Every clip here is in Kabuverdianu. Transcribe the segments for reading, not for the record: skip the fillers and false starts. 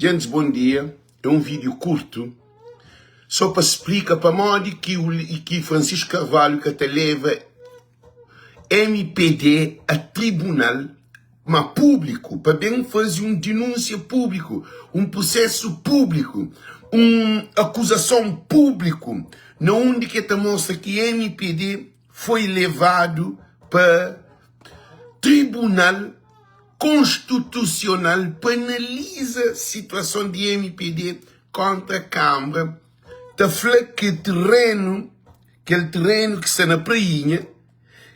Djentis bon dia, é un vídeo kurtu só pa splika pamodi ki ki Francisco Carvalho ka ta leva MPD a tribunal ma públiku pa ben faze un dinúnsia públiku, un prusésu públiku, un akuzason públiku na undi ki el ta mostra ki MPD foi levadu pa Tribunal Konstitusional pa analiza situason di mpd kontra Kanbra ta fla ki terenu, kel terenu ki sta na Prainha,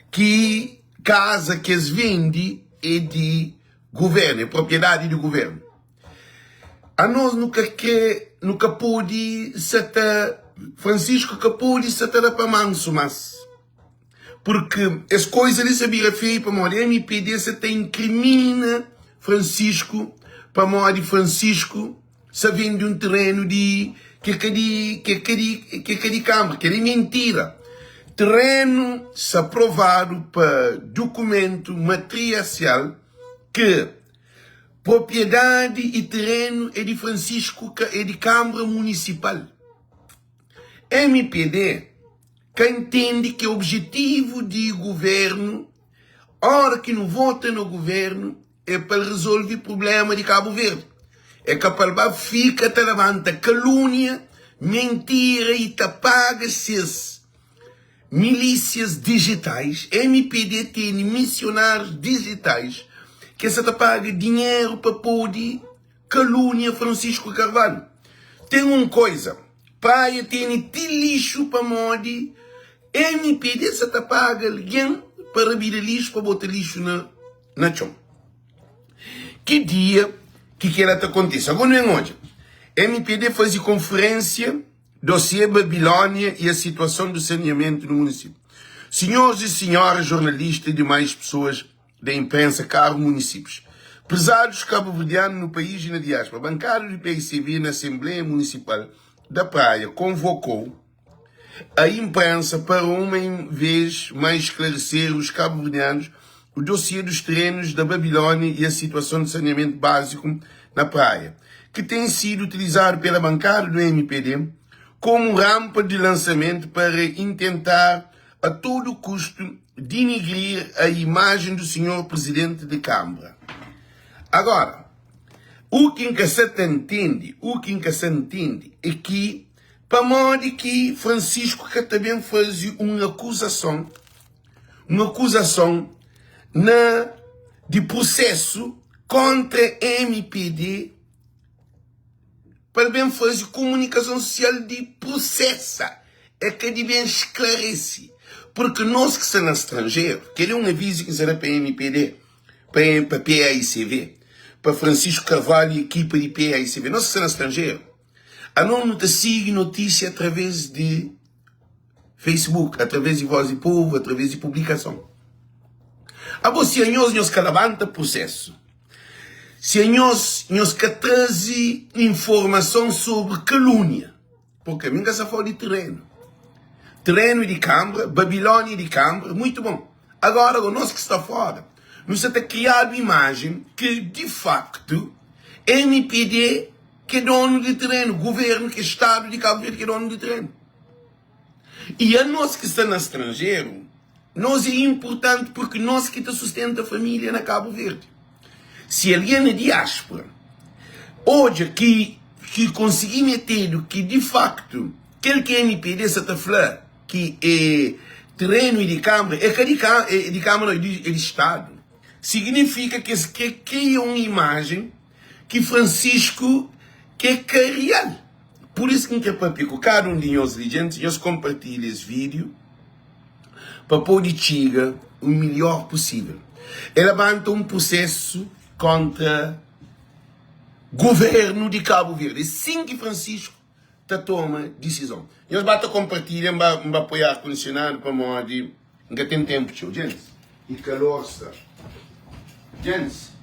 ki kaza ki es vende é di guvernu, é propriedadi di guvernu. Anos nu ka kre, nu ka pode sa ta, Francisco ka pode sa ta da pa mansu mas. Purki es koiza li sa bira feiu pamodi mpd sa ta inkrimina Francisco pamodi Francisco sa vende un terenu di ke ka di ke ka di ke ka di kambra kel li mintira terenu sa provadu pa dukumentu matriasial ke propriedadi i terenu é di Francisco ka é di kambra munisipal mpd Ka ntende ki objetivu di guvernu ora ki nu vota na guvernu é pa el rezolve prublema di Kabu Verdi. É ka pa el ba fika ta labanta kalunia, mentira i ta paga ses milisias dijitais. Mpd tene misionárius dijitais ki es sa ta paga dinheru pa pode kalunia Francisco Carvalho. Ten un koiza. Praia tene ti lixu pamodi mpd sa ta paga algen pa rabida lixu pa bota lixu na na txon. Ki dia ki kela ta kontise? Ago nu en odja mpd faze konferensia dossier Babilónia e a situação do saneamento no município. Senhores e senhoras jornalistas e demais pessoas da imprensa, caro municípios. Prezados cabo-verdianos no país e na diáspora, bancada do PICV na Assembleia Municipal da Praia convocou a imprensa para uma vez mais esclarecer os cabo-verdianos o dossiê dos terrenos da Babilônia e a situação de saneamento básico na praia, que tem sido utilizado pela bancada do MPD como rampa de lançamento para intentar a todo custo denigrir a imagem do senhor presidente de Câmara. Agora, o ki N ka sa ta ntende, o ki N ka sa ntende é ki pamodi ki Francisco ka ta ben faze un akuzason, un akuzason na di prusesu kontra mpd, Pa el ben faze kumunikason susial di prusesa, é ka di ben sklarese. Purki nos ki sta na stranjeru, kel é un avizu ki N sta da pa mpd, pa pa paicv, pa Francisco Carvalho i ekipa di paicv, nos ki sta na stranjeru, anos nu ta sigi notisia através di Facebook, através di Voz di Povu, através di publikason. Abo si anhos nhos ka labanta prusesu, si anhos nhos ka traze informason sobri kalunia, purki ami N ka sta fala di terenu, terenu é di kanbra, Babilónia é di kanbra, muitu bon. Agora go nos ki sta fora, nu sta ta kriadu imajen ki di faktu mpd ki é donu di terenu, guvernu ki é stadu di Kabu Verdi ki é donu di terenu. I anos ki sta na stranjeru, nos é inpurtanti purki nos ki ta sustenta família na Kabu Verdi. Si algen na diáspora odja ki ki konsigi metedu ki di faktu kel ki mpd sa ta fla ki é terenu é di Kâmara, é ka di é di Kâmara nau, é di Stadu, signifika ki es kre kria un imajen ki Francisco ki é ka real. Pur isu ki N kre papia ku kada un di nhos li. Djentis, nhos konpartilha es vídiu pa pode txiga u milhor pusível. El labanta un prusésu kóntra guvernu di Kabu Verdi. É sin ki Francisco ta toma disizon. Nhos ba ta konpartilha, N ba N ba poi ar kondisionadu pamodi N ka ten ténpu txeu. Djentis, i kalor sta. Djentis.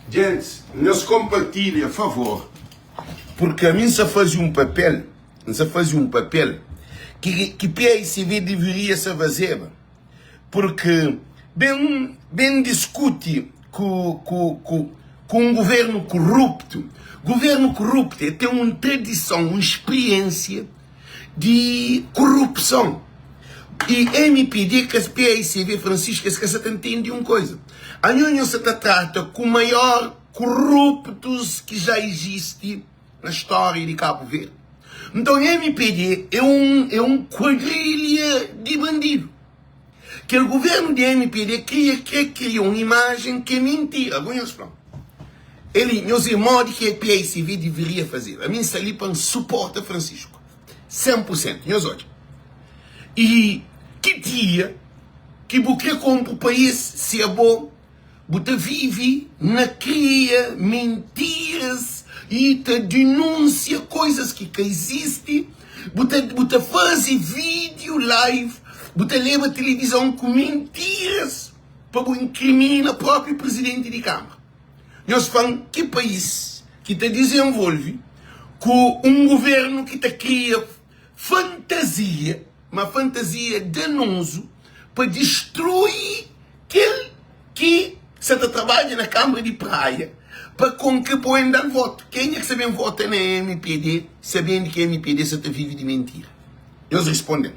Gentis, nhos konpartilha favor, purki ami N sa faze un papel, N sa faze un papel ki ki PICV deveria sa fazeba, purki ben ben diskuti ku ku ku ku un guvernu kuruptu. Guvernu kuruptu e ten un tradison, un spriensia di kurupson. I MPD kes PICV Francisco es ka sa ta ntende un koisa. Anho nho sa ta trata ku maior kuruptus ki ja izisti na storia di Kabu Verdi. Nton MPD é un é un kuadrilha di bandidu. Kel guvernu di MPD kria kre kria un imajen ki é mintira. Ago nhos fla-m el nhos é modi ki PICV diviria fazeba. Ami N sta li pa N suporta Francisco. 100 pur sentu nhos odja i ki dia ki bu kre konpo país si abo bu ta vive na kria mintiras i ta dinunsia koisas ki ka izisti bu ta bu ta faze video live bu ta leba tilivizon ku mintiras pa bu inkrimina propi prizidenti di kamara. Nhos fla-m ki país ki ta dizenvolve ku un guvernu ki ta kria fantazia, ma fantazia danozu pa distrui kel ki sa ta trabadja na Kanbra di Praia pa konke pa N da-l votu. Kenha ki sa ben vota na mpd sabendu ki mpd sa ta vive di mentira? Nhos risponde-m.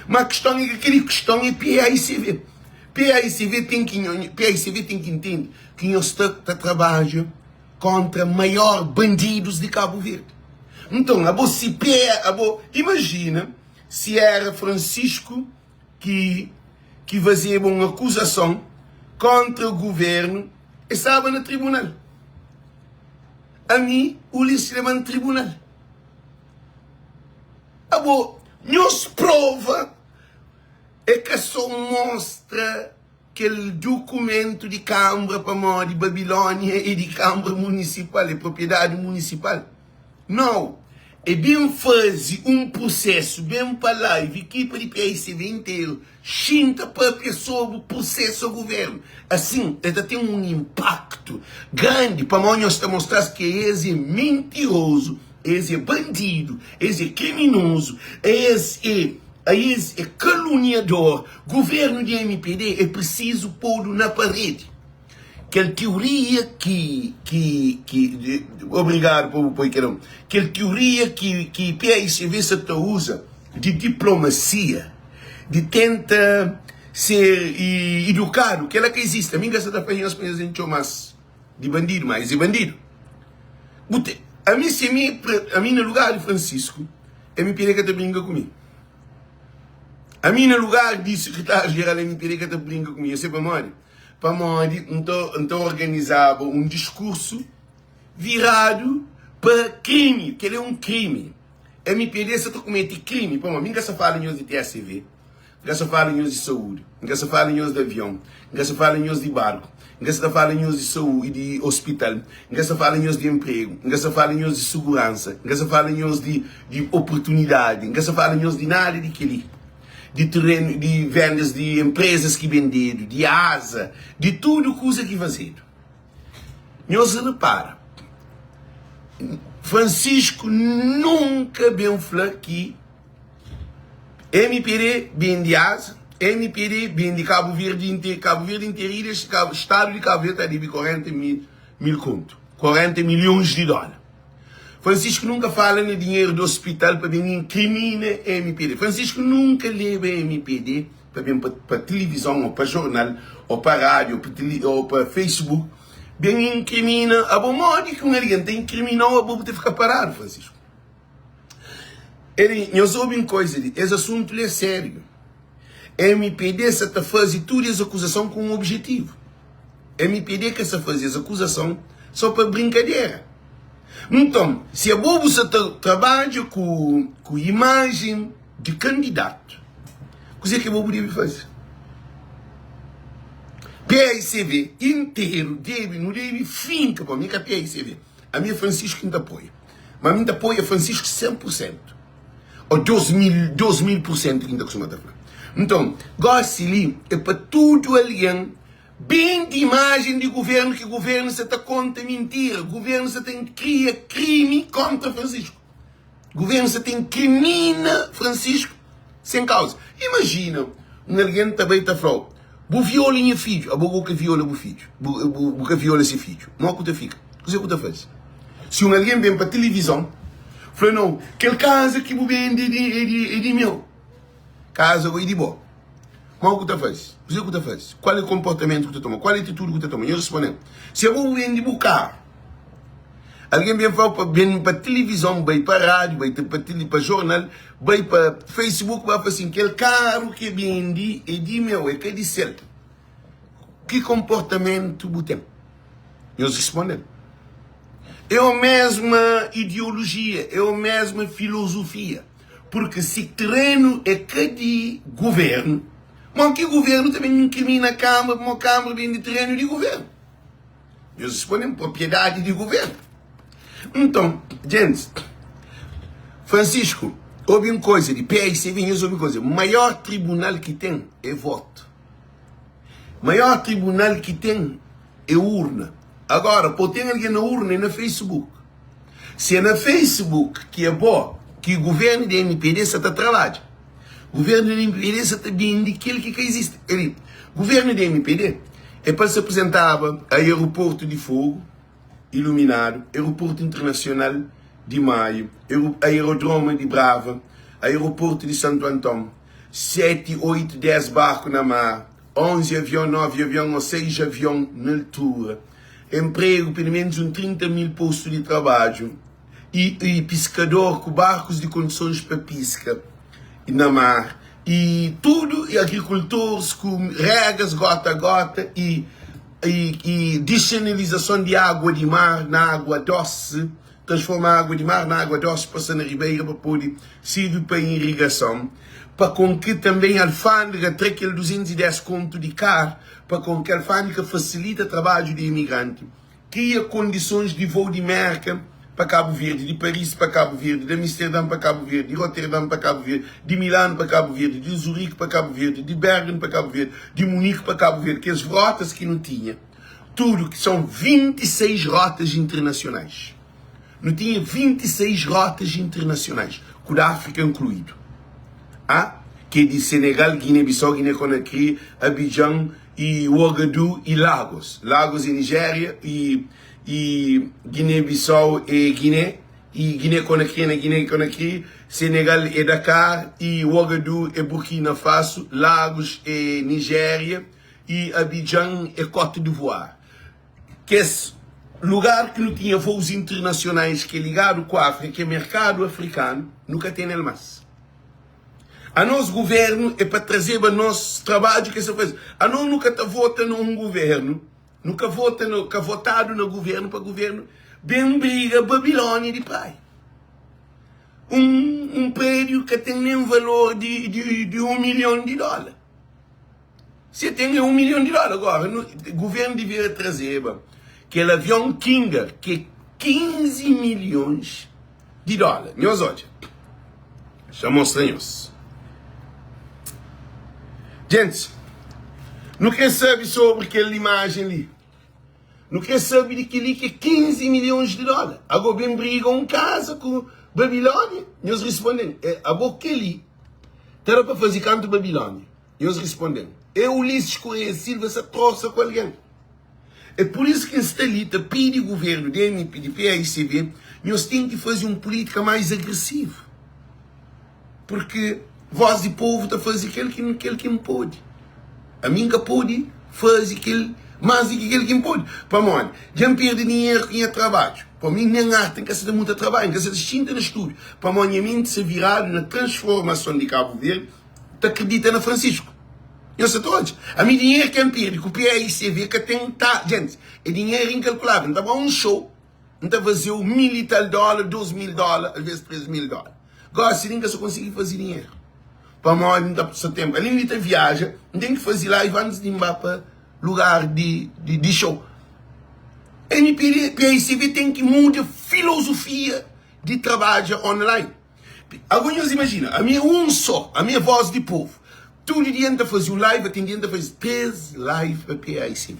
Ma kiston é ka kel-li, kiston é PAICV. PAICV ten ki PAICV ten ki intende ki nhos sta ta trabadja kontra maior bandidus di Kabu Verdi. Nton, abo si PA, abo imajina si era Francisco ki ki fazeba un akuzason kontra guvernu, e staba na tribunal. Ami, Ulisses leba-m tribunal. Abo, nhos prova É ka sô mostra kel dukumentu di kanbra pamodi Babilónia é di kanbra munisipal, é propriedadi munisipal. Nau, é ben faze un prusésu ben pa live, ekipa di PICV interu xinta pâpia sobri prusésu a guvernu. Asin, el ta ten un inpaktu grandi pamodi nhos ta mostra-s ki es é mintirozu, es é bandidu, es é kriminozu, es é. Aes é kaluniador. Governo di mpd é prisizu podu na paredi. Kel tioria ki ki ki obrigadu pa bu poi kel kel tioria ki ki PAICV sa ta uza di diplomasia di tenta ser idukadu kela ka izisti. Ami nka sa ta fla nhos pa nhos N txomas di bandidu ma es é bandidu. Bu te ami si ami ami na lugar di Francisco MPD ka ta brinka ku mi. Ami na lugar di sekretáriu jeral MPD ka ta brinka ku mi. Eu sei pamodi? Pamodi N ta N ta organizaba un diskursu viradu pa krimi. Kel-li é un krimi. MPD sa ta kumete krimi. Pamodi mi N ka sa fala nhos di TSV. N ka sa fala nhos di saúdi, N ka sa fala nhos di avion, N ka sa fala nhos di barku, N ka sa ta fala nhos di saúdi di ospital, N ka sa fala nhos di enpregu, N ka sa fala nhos di suguransa, N ka sa fala nhos di di oportunidadi, N ka sa fala nhos di nada di kel-li, di terenu, di vendas di enprezas ki bendedu, di aza, di tudu kuza ki fazedu. Nhos repara, Francisco nunka ben fla ki. Mpd bende aza, mpd bende Kabu Verdi interu, Kabu Verdi interu ilha, stadu di Kabu Verdi ta debe 40 mil kontu, 40 milhons di dóla. Francisco nunka fala na dinheru di ospital pa ben inkrimina mpd. Francisco nunka leba mpd pa ben pa tilivizon o pa jornal o pa rádiu o pa Facebook ben inkrimina. Abo modi ki un algen ta inkrimina-u abo bu ta fika paradu, Francisco? Eri, nhos obi un koiza li, es asuntu li é sériu. Mpd sa ta faze tudu es akuzason ku un objetivu. Mpd ka sa faze es akuzason so pa brinkadera. Nton, si abo bu sa ta trabadja ku ku imajen di kandidatu, kuze ki abo bu debe faze? PAICV interu debe, nu debe finka, pa mi ka PAICV, ami é Francisco ki N ta apoia. Ma mi N ta apoia Francisco 100 pur sentu Ô 2000, 2000 pur sentu ki N ta kustuma ta fla. Nton, gósi li é pa tudu algen. Bende imajen di guvernu ki guvernu sa ta konta mintira, guvernu sa ta kria krimi kontra Francisco. Guvernu sa ta inkrimina Francisco sen kauza. Imajina un algen ta bai ta fla-u, Bu viola nha fidju. Abo bu ka viola bu fidju, bu ka viola se fidju. Mó ku ta fika? Kuzê ku ta faze? Si un algen ben pa tilivizon fla, Nau, kel kaza ki bu bende é di meu. Kaza gó é di bo. Mó ku ta faze? Kuzê ku ta faze? Kual é konportamentu ku ta toma? Kual é atitudi ku ta toma? Nhos responde-m. Si abo bu bende bu karu, algen ben fla-u pa ben pa tilivizon, bai pa rádiu, bai pa tili pa jornal, bai pa Facebook, ba fla sin, kel karu ki e bende é di meu, é ka di sel. Ki konportamentu bu ten? Nhos responde-m. É o mesma ideolojia, é o mesma filozofia. Purki si terenu é ka di guvernu, mo ki guvernu ta ben inkrimina Kâmara pamo Kâmara ben di terenu di guvernu? Nhos responde-m, propriedadi di guvernu. Nton, djentis, Francisco, obi un koza di PICV, nhos obi un koza, maior tribunal ki ten é votu. Maior tribunal ki ten é urna. Agora, po ten algen na urna é na Facebook. Si é na Facebook ki é bo ki governo di MPD sa ta trabadja. Governo di MPD sa ta bende kel ki ka izisti. El, governo di MPD é pa el sa apresentaba aeroporto di Fogo iluminadu, aeroporto internacional di Maio, aerodroma di Brava, aeroporto di Santo Anton, 7, 8, 10 barku na mar, 11 avion, 9 avion o 6 avion na altura. Empregu, pelo menus un 30 mil postu di trabadju i i piskador ku barkus di kondisons pa piska na mar i tudu i agrikultors ku regas gota a gota i i i desanilizason di agua di mar na agua dosi transforma agua di mar na agua dosi pasa na ribeira pa pode sirbi pa irigason pa kon ki tanben alfandega tra kel 210 kontu di kar Pa kon kel fábrika fasilita trabadju di imigranti, kria kondisons di vou di Mérka pa Kabu Verdi, di Paris pa Kabu Verdi, di Amisterdã pa Kabu Verdi, di Roterdã pa Kabu Verdi, di Milanu pa Kabu Verdi, di Zuriki pa Kabu Verdi, di Bergen pa Kabu Verdi, di Muniki pa Kabu Verdi, kes rotas ki nu tinha tudu, ki son 26 rotas internasionais. Nu tinha 26 rotas internasionais, ku da Áfrika nkluídu. A, ki é di Senegal, Guiné-Bissau, Guiné-Conakry, Abidjan i Ouagadougou i Lagos. Lagos é Nigéria i i Guiné-Bissau é Guiné i Guiné-Conakry é na Guiné-Conakry, Senegal é Dakar i Ouagadougou é Burkina Faso, Lagos é Nigéria i Abidjan é Côte d'Ivoire. Kes lugar ki nu tinha vôus internasionais ki é ligadu ku Áfrika, ki é merkadu afrikanu, nu ka ten el más. Anos guvernu é pa trazeba nos trabadju ki es ta faze. Anos nu ka ta vota na un guvernu, nu ka vota na, ka votadu na guvernu pa guvernu ben briga Babilónia di Praia. Un, un prédiu ka ten nen valor di, di, di un milhon di dóla. Si ten é 1 milhon di dólar. Agora, nu, governo devia trazeba kel avion Kinger ki é 15 milhões di dólar. Nhos odja. Xa mostra nhos. Gents, nu kre sabe sobre kel imajen li. Nu kre sabe di kel li ki é 15 milhões di dólar. Ago ben briga un kaza ku Babilónia? Nhos responden, é, abo kel li ta da pa faze kantu Babilónia? Nhos responde-m, É Ulisses Correia Silva sa trosa ku algen. É pur isu ki N sta li ta pidi guvernu di MP, di paicv, nhos ten ki faze un pulítika mais agresivu. Purki voz di povu ta faze kel ki kel ki N pode. Ami N ka pode faze kel más di ki kel ki N pode. Pamodi? Dja N perde dinheru ku nha trabadju. Pa mi nen arti N ka sa ta muta trabadju, N ka sa ta xinta na stúdiu. Pamodi nha menti sa viradu na transformason di Kabu Verdi. Ta kridita na Francisco? Nhos sa ta odja? Ami dinheru ki N pirdi ku PAICV ka ten ta Djentis, é dinheru inkalkulável. N ta ba un show, N ta fazeu mil i tal dóla, 2000 dóla, alvês 3000 dóla. Gósi li N ka sa konsigi faze dinheru pamodi N ta pasa ténpu. Alén di ta viaja, N ten ki faze live antis di N ba pa lugar di di show. NPD, PAICV ten ki muda filozofia di trabadja online. Ago nhos imajina, ami é un só, ami é vós di povu. Tudu dia N ta faze un live, ten dia N ta faze 3 live pa PAICV.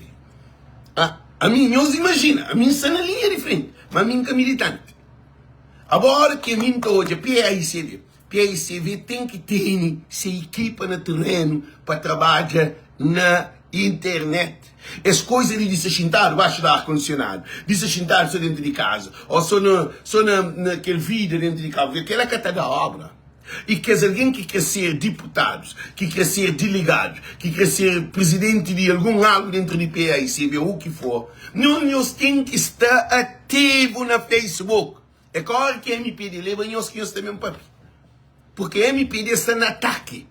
Ah, ami, nhos imajina, ami N sta na linha di frenti, ma ami N ka militanti. Abo ora ki ami N ta odja PAICV, PAICV ten ki tene se ikipa na terenu pa trabadja na internet. Es koiza di di sta xintadu baxu di ar kondisionadu, di sta xintadu so dentu di kaza, o so na so na na kel vida dentu di Kabu Verdi, kela ka ta da obra. I kes algen ki kre ser diputadus, ki kre ser diligadus, ki kre ser prizidenti di algun algu dentru di PAICB o u ki for, nhos nhos ten ki sta ativu na Facebook. É ka ora ki mpd leba nhos ki nhos ta ben papia. Purke mpd sta na ataki.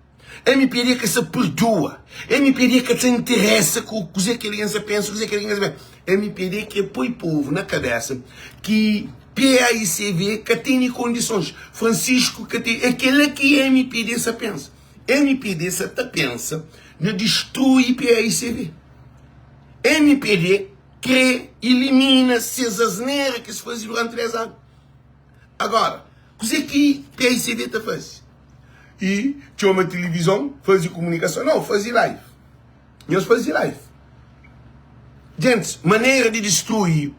Mpd ka sa perdua. Mpd ka ta interesa ku kuze ki algen sa pensa, kuze ki algen ka sa pensa. Mpd kre poi povu na kabesa ki PAICV ka tene kondisons. Francisco ka tene. É kela ki mpd sa pensa. Mpd sa ta pensa na distrui PAICV. Mpd kre ilimina ses asnera ki es faze duranti 10 anu. Agora, kuzê ki PICV ta faze? E txoma tilivizon, faze kumunikason? Nau, faze live. Nhos faze live. Gentis, manera di distrui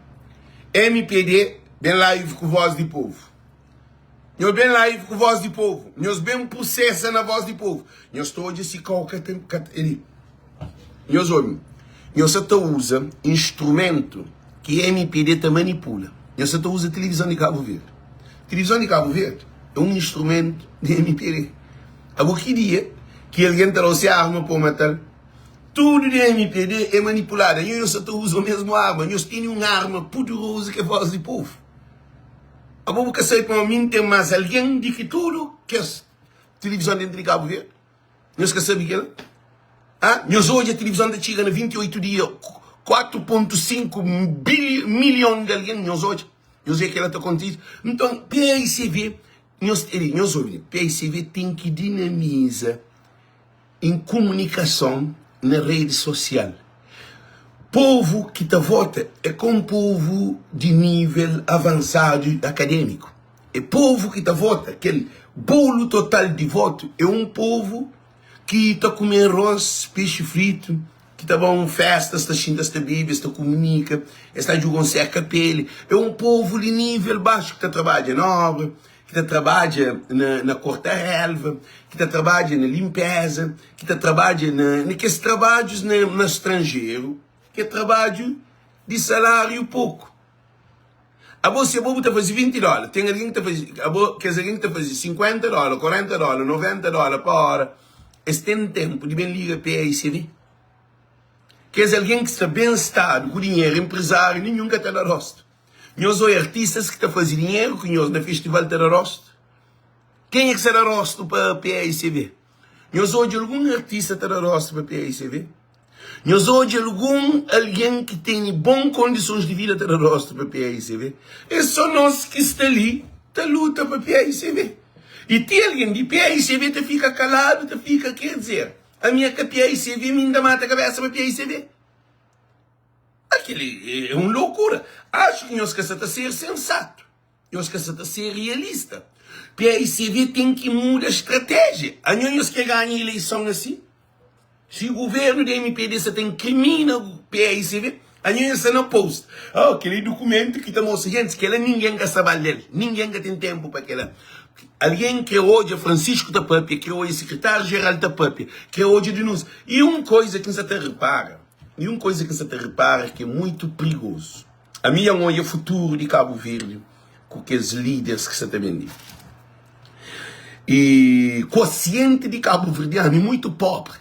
mpd ben live ku voz di povu. Nhos ben live ku voz di povu. Nhos ben prosesa na voz di povu. Nhos ta odja si kau ka ten ka li. Nhos obi. Nhos sa ta uza instrumentu ki mpd ta manipula. Nhos sa ta uza tilivizon di Kabu Verdi. Tilivizon di Kabu Verdi é un instrumentu di mpd. Abo ki dia ki algen ta da-u se arma pa-u mata-l? Tudu di mpd é manipuladu. Anho nhos sa ta uza mesmu arma. Nhos tene un arma puderozu ki é voz di povu. Abo bu ka sabe pamodi mi N ten más algen di ki tudu kes tilivizon dentu di Kabu Verdi? Nhos ka sabe kel-la? Ha? Nhos odja tilivizon ta txiga na 28 dia 4.5 milhon di algen? Nhos odja? Nhos vê kel-la ta kontise? Nton, PAICV, nhos, nhos obi, PAICV ten ki dinamiza Em kumunikason na redi sosial, povu ki ta vota é ka un povu di nível avansadu akadémiku. É povu ki ta vota, kel bolu total di votu é un povu ki ta kume arroz, pexi fritu, ki ta ba un festa, es ta xinta, es ta bebe, es ta kumunika, es ta djuga un seka peli. É un povu di nível baxu ki ta trabadja na obra, ki ta trabadja na korta relva, ki ta trabadja na linpeza, ki ta trabadja na kes trabadjus na stranjeru, ki é trabadju di saláriu poku. Abo si abo bu ta faze 20 dóla, ten algen ki ta faze, abo kes algen ki ta faze 50 dóla, 40 dóla, 90 dóla pa óra, es ten ténpu di ben liga PAICV? Kes algen ki sta ben stadu ku dinheru, enprezáriu, ninhun ka ta da róstu. Nhos oi artistas ki ta faze dinheru ku nhos na festival ta da rostu? Kenha ki sa da rostu pa PAICV? Nhos odja algun artista ta da rostu pa PAICV? Nhos odja algun algen ki tene bon kondisons di vida ta da rostu pa PAICV? É so nos ki sta li ta luta pa PAICV. I ti algen di PAICV ta fika kaladu, ta fika, ker dizer, ami é ka PAICV, mi N ta mata kabesa pa PAICV. Aquele é un loucura. Acho que nhos ka sa ta ser sensato. Nhos ka sa ta ser realista. PICV tem ki muda estratégia. Anho nhos quer ganha eleição assim? Se governo de MPD sa ta incrimina PICV, anho nhos sta na post. Oh, aquele documento ki ta mostra gente, kela ninguém ka sa ba lel. Ninguém ka tem tempo pa kela. Alguém kre odja Francisco ta papia, kre odja secretário geral ta papia, kre odja denúncia. E um coisa ki nsa ta repara, E un koiza ki N sa ta repara ki é muitu prigozu. Ami dja N odja futuru di Kabu Verdi ku kes líderes ki sa ta ben li. E kosienti di kabuverdianu é muitu pobri.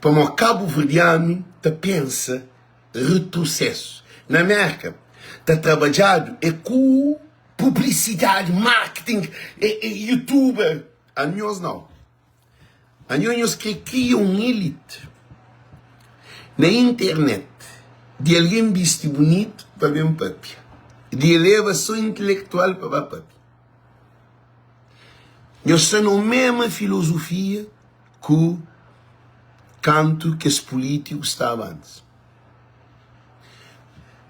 Pamodi kabuverdianu ta pensa retrusesu. Na Merka ta trabadjadu é ku publisidadi, marketing, é youtuber. Anhos nau. Anho nhos kre kria un elite na internet di algen bisti bunitu pa ben papia, di eleva so intelektual pa ba papia. Nhos sta na mema filozofia ku kantu kes pulitiku staba antis.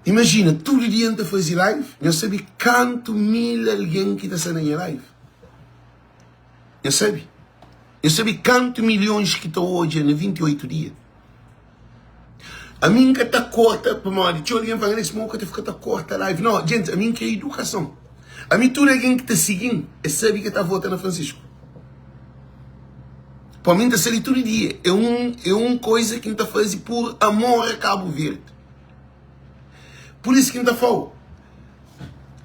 Imajina, tudu dia N ta faze live, nhos sabe kantu mil algen ki ta sta na nha live? Nhos sabe? Nhos sabe kantu milhons ki ta odja na 28 dia? Ami N ka ta korta pamodi txeu algen fla Alex ma bu ka ta fika ta korta live. No, djenti, ami N kre idukason. Ami tudu algen ki ta sigi-m es sabe ki el ta vota na Francisco. Pamodi mi N ta sta li tudu dia. É un, é un koza ki N ta faze pur amor a Kabu Verdi. Pur isu ki N ta fla-u,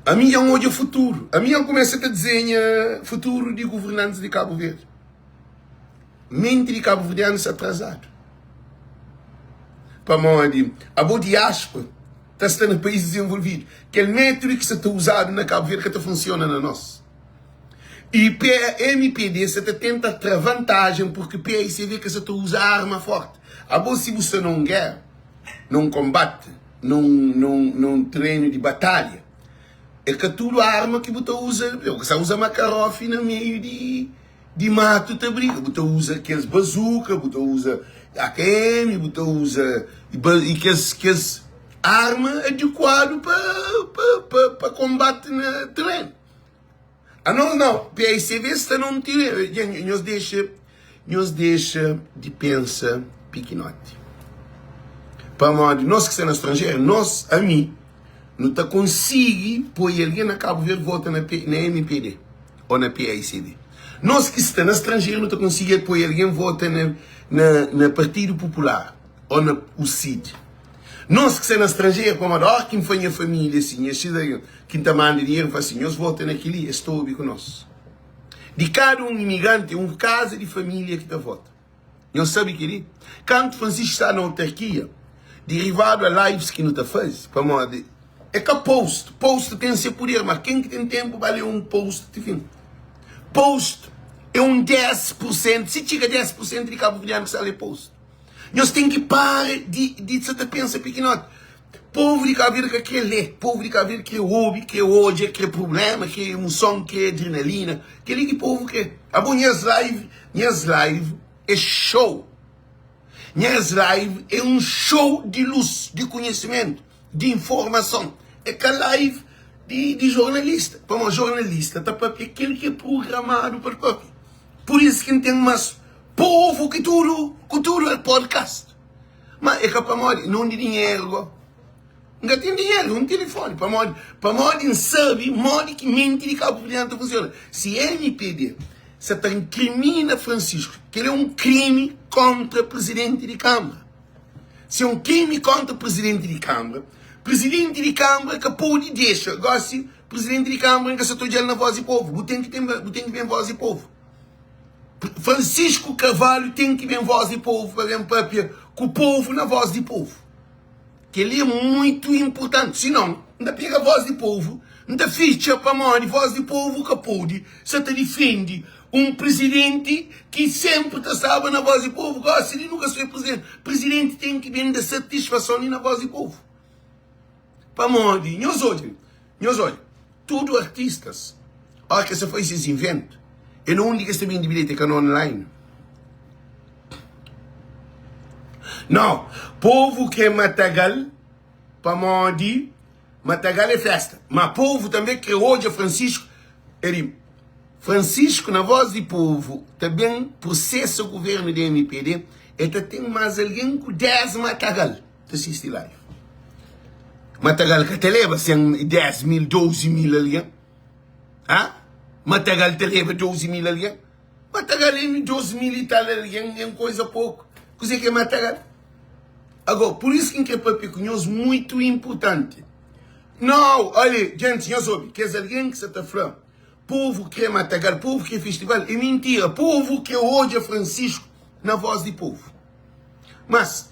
ami dja N odja futuru. Ami dja N kumesa ta dizenha futuru di governantis di Kabu Verdi. Menti di kabuverdianu sta atrasadu. Pamodi abo diaspora ta sta na país dizenvolvidu. Kel métodu ki sta ta uzadu na Kabu Verdi ka ta funsiona na nos. I mpd sta ta tenta tra vantajen purki paicv ka sta ta uza arma forti. Abo si bu sta na un géra, na un konbati, na un terenu di batalha, é ka tudu arma ki bu ta uza. Bu ka sta uza makarofi na meiu di. Di matu ta briga, bu ta uza kes bazuka, bu ta uza AKM, bu ta uza i kes kes arma adikuadu pa pa pa pa konbati na terenu. Anos nau, PICV sta na un terenu, nhos dexa nhos dexa di pensa pikinoti. Pamodi nos ki sta na stranjeru, nos, ami, nu ta konsigi poi algen na Kabu Verdi vota na na mpd. ô na PAICD. Nos ki sta na stranjeru nu ta konsigi apoia algen vota na na na Partidu Popular ô na UCID. Nos ki sta na stranjeru, pamodi óras ki N fla nha família si, nha xis ki N ta manda dinheru, N fla si, nhos vota na kel-li, es ta obi ku nos. Di kada un imigranti, é un kaza di família ki ta vota. Nhos sabe kel-li? Kantu Francisco staba na autarkia, derivadu a lives ki nu ta faze, pamodi é ka post, post ten se puder, ma ken ki ten tenpu ba lé un post ti fin? Post é un 10 pur sentu, si txiga 10 pur sentu di kabuverdianu ki sta lé post. Nhos ten ki para di di sa ta pensa pikinoti. Povu di Kabu Verdi ka kre lé, povu di Kabu Verdi kre obi, kre odja, kre prubléma, kre emuson, kre adrenalina. Kel-li ki povu kre. Abo nhas live, nhas live é show. Nhas live é un show di lus, di konhisimentu, di informason. É ka live di, di jornalista. Pamodi jornalista ta papia kel ki é programadu pa el papia. Pur isu ki N ten más povu ki tudu, ku tudu el podcast. Ma é ka pamodi non di dinheru go. N ka ten dinheru, un tilifoni. Pamodi, pamodi N sabi modi ki menti di kabuverdianu ta funsiona. Si mpd sa ta inkrimina Francisco, kel é un krimi kontra prizidenti di Kambra. Si é un krimi kontra prizidenti di Kambra, prizidenti di Kambra ka podi dexa. Gosi, prizidenti di Kambra N ka sa ta odja-l na Voz di Povu. Bu ten ki ten, bu ten ki ben Voz di Povu. Francisco Carvalho ten ki ben voz di povo pa ben papia ku povo na voz di povo. Kel-li é muito importante. Si non, N ta pega voz di povo, N ta fitxa pamodi voz di povo ka pode sa ta difende un presidenti ki senpri ta staba na voz di povo. Gosi li nu ka sai presidenti. Presidenti ten ki ben da satisfason li na voz di povo. Pamodi, nhos odja, nhos odja, tudu artistas, óras ki es ta faze ses inventu, é na undi ki es ta bende bilheti, é ka na online. Nau, povu krê Matagal pamodi Matagal é festa, má povu tanbê krê odja Francisco, é di Francisco na voz di povu ta ben prosesa governu di mpd, el ta ten más algen ku 10 Matagal. Ta sisti live. Matagal ka ta leba 100, 10 mil, 12 mil algen. Ha? Matagal ta leba 12 mil algen? Matagal é 2 mil e tal algen, é un koisa poku. Kuzê ki é Matagal? Agora, por isso ki N kre papia ku nhos muito importanti. Não, olha, gente, nhos obi, kes algen ki sa ta fla, povo kre Matagal, povo kre festival, é mentira. Povo kre odja Francisco na voz di povo. Mas,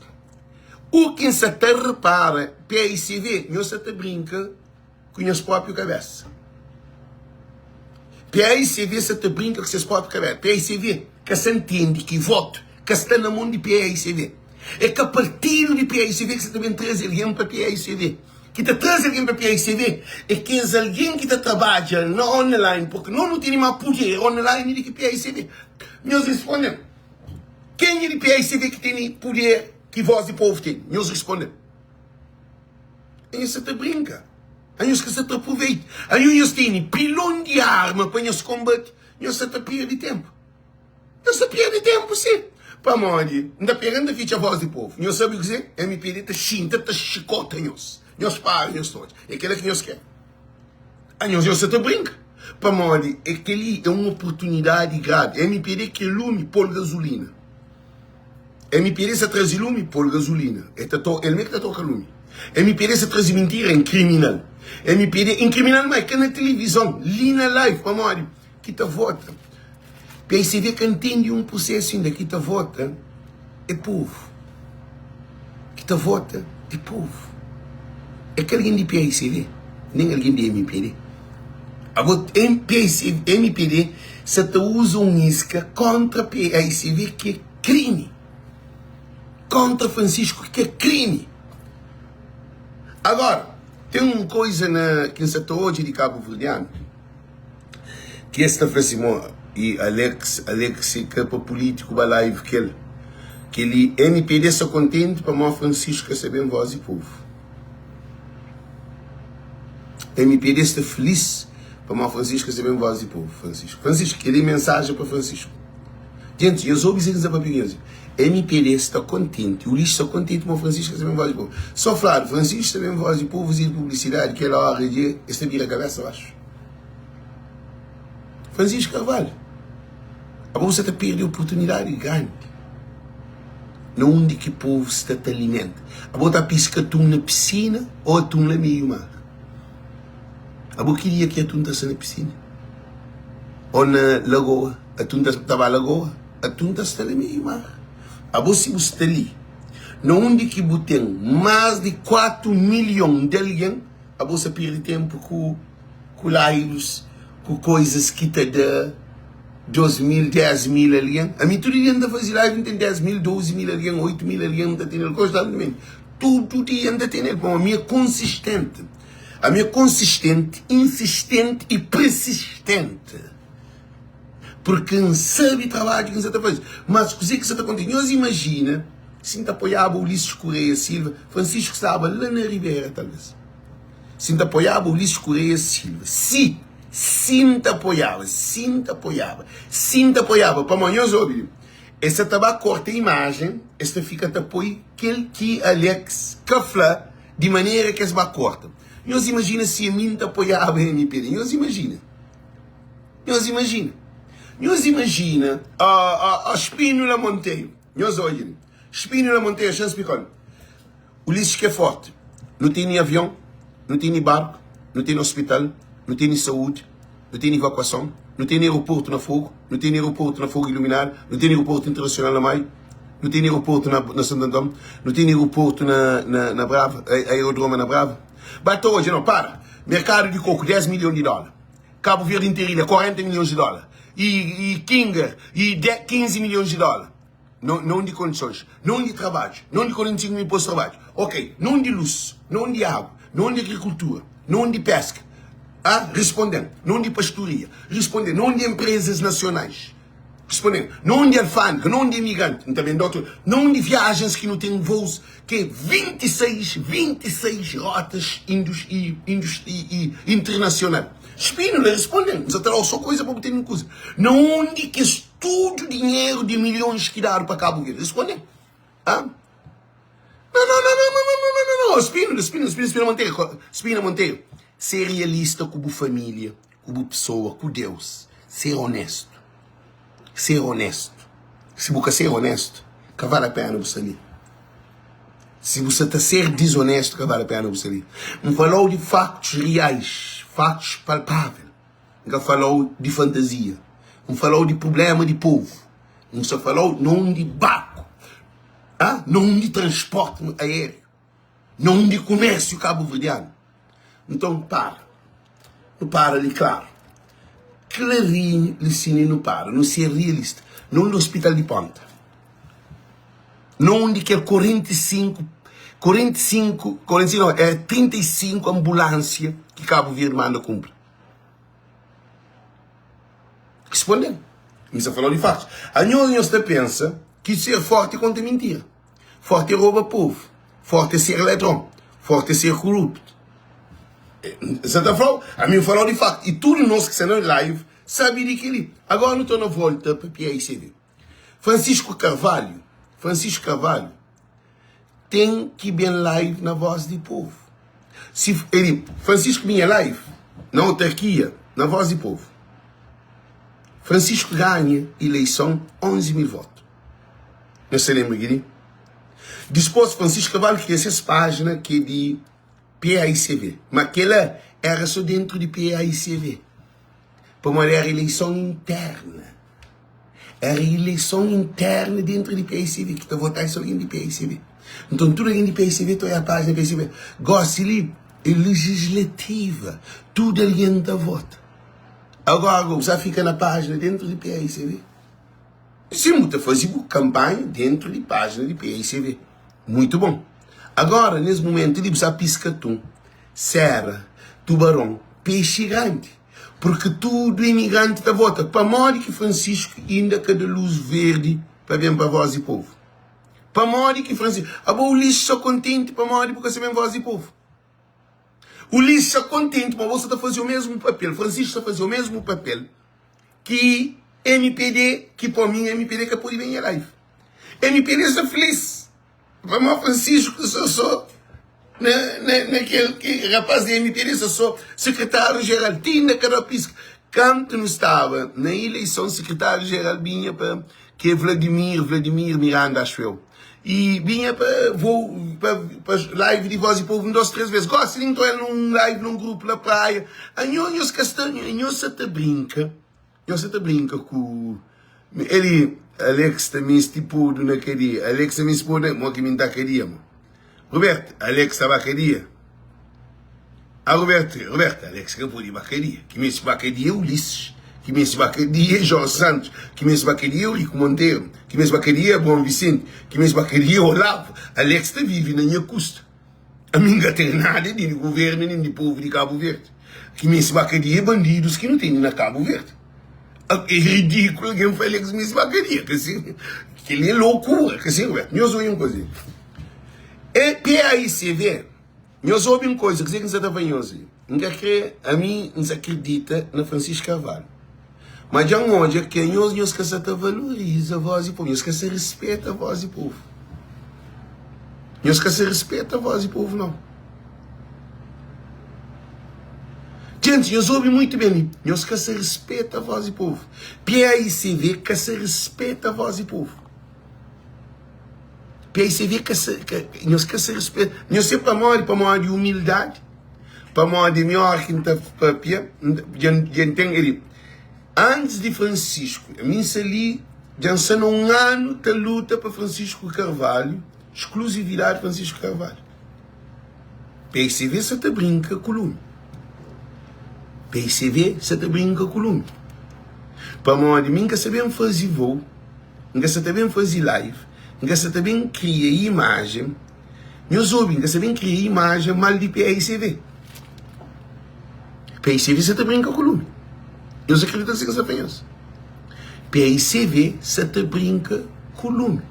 u ki N sa ta repara, PICV, nhos sa ta brinka ku nhos própriu kabésa. PICV sa ta brinka ku ses própriu kabésa. PICV ka sa ntende ki votu ka sta na mon di PICV. É ka partidu di PICV ki sa ta ben traze algen pa PICV. Ki ta traze algen pa PICV é kes algen ki ta trabadja na online, purki nos nu tene más puder online di ki PICV. Nhos responde-m. Kenha di PICV ki tene puder ki voz di povu tene? Nhos responde-m. Anhos sa ta brinka. Anhos ka sa ta aproveita. Anhos nhos tene pilon di arma pa nhos konbate. Nhos sa ta perde tenpu. Nhos ta perde tempu si. Pamodi N ta pega N ta fitxa voz di povu. Nhos sabe kuzê? MPD ta xinta ta xikota nhos. Nhos para nhos ta odja. É kela ki nhos kre. A nhos nhos sa ta brinka. Pamodi é keli é un oportunidadi gravi. MPD kre lumi pol gazulina. MPD sa traze lumi pol gazulina. El ta to el me ki ta toka lumi. MPD sa traze mintira é kriminal. MPD é kriminal ma é ka na tilivizon li na live pamodi ki ta vota. Psd ka ntende un prusesu inda ki ta vota é povu ki ta vota é povu é ka algen di psd nen algen di mpd ago mpd sa ta uza un iska kontra psd ki é krimi kontra Francisco ki é krimi agora ten un koiza na ki N sa ta odja di kabuverdianu. Ki es ta fla si mo i Alex Alex e ka pa politico ba live kel keli mpd sta contente pamo Francisco ka sta bem voz di povo mpd sta feliz pamo Francisco ka sta bem voz di povo Francisco Francisco keli mensagem pa Francisco gente nhos obi se ki nsa papia ku nhos mpd sta contente Ulisses sta contente pamo Francisco ka sta bem voz di povo so fladu Francisco sta bem voz di povo fazedu publicidade kel hora dje es ta bira cabeça baxu. Francisco Carvalho, abo bu sa ta perde oportunidadi grandi na undi ki povu sta ta alimenta. Abo ta piska atun na pisina o atun la meiu mar? Abo ki dia ki atun ta sta na pisina o na lagoa? Atun ta, ta ba lagoa? Atun ta sta la meiu mar. Abo si bu sta li na undi ki bu ten mas di 4 milhon di algen, abo sa perde tenpu ku ku lives ku coisas ki ta da 2000 10000 alguém ami tudo dia nta fazi live nten 10000 12000 alguém 8000 alguém nta tenel constantemente tudo dia nta tenel pamo ami é consistente ami é consistente insistente e persistente porque nsabi trabadju ki nsa ta fazi mas kuze ki sa ta kontise nhos imagina si nta apoiaba Ulisses Correia Silva Francisco staba la na Ribera talvez. Si N ta apoiaba Ulisses Correia Silva Si, si N ta apoiaba Si N ta apoiaba Si N ta apoiaba Pamodi nhos obi li Es sa ta ba korta imajen Es ta fika ta poi kel ki Alex ka fla Di manera ki es ba korta Nhos imajina si ami N ta apoiaba mpd Nhos imajina Nhos imajina Nhos imajina Ó, ó, ó Spínola Monteiro Nhos odja li Spínola Monteiro Xa N splika-l Ulisses ki é forti. Nu tene avion, nu tene barku, nu tene ospital, nu tene saúdi, nu tene ivakuason, nu tene aeroportu na Fogu, nu tene aeroportu na Fogu iluminadu, nu tene aeroportu internasional na Maio, nu tene aeroportu na na Santo Anton, nu tene aeroportu na na na Brava, aerodroma na Brava. Ba ta odja, no, para! Merkadu di koku, 10 milhon di dóla. Kabu Verdi interilha, 40 milhons di dóla. I i Kinger, i 15 milhons di dóla. Não di kondisons, não di trabadju, não di 45 mil postu di trabadju, ok, não di lus, não di agu, não di agrikultura, não di peska, ah, responden, não di pastoria, responden, não di empresas nasionais, responden, não di alfandega, não di imigranti, N ta ben da otu, não di viajens ki nu ten vous ki é 26, 26 rotas indus, i, indus, i, i internasional. Spínola, responden, N sa ta da-u so koiza pa bu tene kuza. Na undi kes Tudu dinheru di milhons ki dadu pa Kabu Verdi. Responde-m. Ah? Não, não, não, não, não, não, não, não, não. Spino, Spino, Spino, Spino Monteiro, Spino Monteiro. Ser realista ku bu família, ku bu pessoa, ku Deus. Ser honesto. Ser honesto. Si bu ka ser honesto, ka vale a pena bu sta li. Si bu sta ta ser desonesto, ka vale a pena bu sta li. N falau di factos reais, factos palpável. N ka fala-u di fantazia. N fala-u di prubléma di povu. N sta fala-u na undi barku, ah, na undi transporti aériu, na undi kumérsiu kabuverdianu. Nton, para. Nu para li klaru. Klarinhu li sini nu para. Nu ser realista. Na undi ospital di Ponta. Na undi kel 45, 45, 45 nau, era 35 anbulánsia ki Kabu Verdi manda kunpra. Responde-m. Mi sta fala-u di fatus. Anhos, nhos ta pensa ki ser forti é konta mintira. Forti é roba povu. Forti é ser ladron. Forti é ser koruptu. N sa ta fla-u, ami N fala-u di faktu. I tudu nos ki sta na live sabe di kel-li. Agora nu ta na volta pa PICV. Francisco Carvalho, Francisco Carvalho tem ki ben live na voz di povo. Si ele, Francisco binha live na autarquia, na voz di povo. Francisco ganha eleição 11 mil votos. Nhos ta lembra kel-li? Dispôs, Francisco Carvalho kria ses pájina ki é di PAICV. Ma kel-la éra sô déntu di PAICV. Pamodi éra ileison interna. Éra ileison interna déntu di PAICV. Ki ta votaba é sô algen di PAICV. Nton, tudu algen di PAICV ta oiá pájina PAICV. Gósi li é lejislativa. Tudu algen ta vota. Agora, bu sa fika na pájina déntu di PAICV. Sim, bu ta faze bu kanpanha dentru di pájina di PICV. Muitu bon. Agora, nes mumentu li, bu sa piska atun, sera, tubaron, pexi grandi. Purki tudu imigranti ta vota. Pamodi ki Francisco inda ka da luz verdi pa ben pa Voz di Povu? Pamodi ki Francisco. Abo Ulisses sa kontenti pamodi bu ka sa ben Voz di Povu? Ulisses sa kontenti pamodi bo sa ta faze o mesmu papel, Francisco sa faze o mesmu papel. Ki mpd ki po mi mpd ka pode ben nha live mpd sta feliz pamo Francisco sta so na na na kel ki rapaz di mpd sta so secretário geral ti inda ka da pisca kantu nu staba na ileison secretário geral binha pa ki é Vladimir Vladimir Miranda acho eu e binha pa vou pa pa live di voz di povo um dos três vezes gosi li nton el num live num grupo na praia anho nhos ka sta nhos sa ta brinka nhos sa ta brinka ku eli Alex ta misti podu na kadia Alex ta misti podu na mo ki mi nta kadia mo Roberto Alex ta ba kadia Ah Roberto, Roberto, Alex ka pode ba kadia. Ki meste ba kadia é Ulisses. Ki meste ba kadia é Jorge Santos. Ki meste ba kadia é Eurico Monteiro. Ki meste ba kadia é Abraão Vicente. Ki meste ba kadia é Olavo. Alex ta vive na nha kusta. Ami N ka ten nada di governo nen di povo di Cabo Verde. Ki meste ba kadia é bandidos ki nu tene na Cabo Verde. É ridículo alguém fla Alex meste ba kadia. Ka si, kel-li é loucura. Ka si, Roberto? Nhos obi un kuza li. É PAICV. Nhos obi un koza, kuzê ki N sa ta fla nhos li? N ka kre, ami N sa kridita na Francisco Carvalho. Ma dja N odja ki anhos nhos ka sa ta valoriza vós di povu, nhos ka sa rispeta vós di povu. Nhos ka sa rispeta vós di povu nau. Djenti, nhos obi muitu ben li, nhos ka sa rispeta vós di povu. PAICV ka sa rispeta vós di povu. PICV ka sa, ka, nhos ka sa respeita. Nhos se pamodi, pamodi humildadi, pamodi mi ora ki N ta papia, dja N ten el. Antis di Francisco, mi N sta li, dja N sta na un anu ta luta pa Francisco Carvalho, exclusividade Francisco Carvalho. PICV sa ta brinka ku lumi. PICV sa ta brinka ku lumi. Pamodi mi N ka sa ben faze voo. N ka sa ta ben faze live, N ka sa ta ben kria imajen. Nhos obi, N ka sa ben kria imajen mal di PAICV. PAICV sa ta brinka ku lumi. Nhos akredita si N sa fla nhos? PAICV sa ta brinka ku lumi.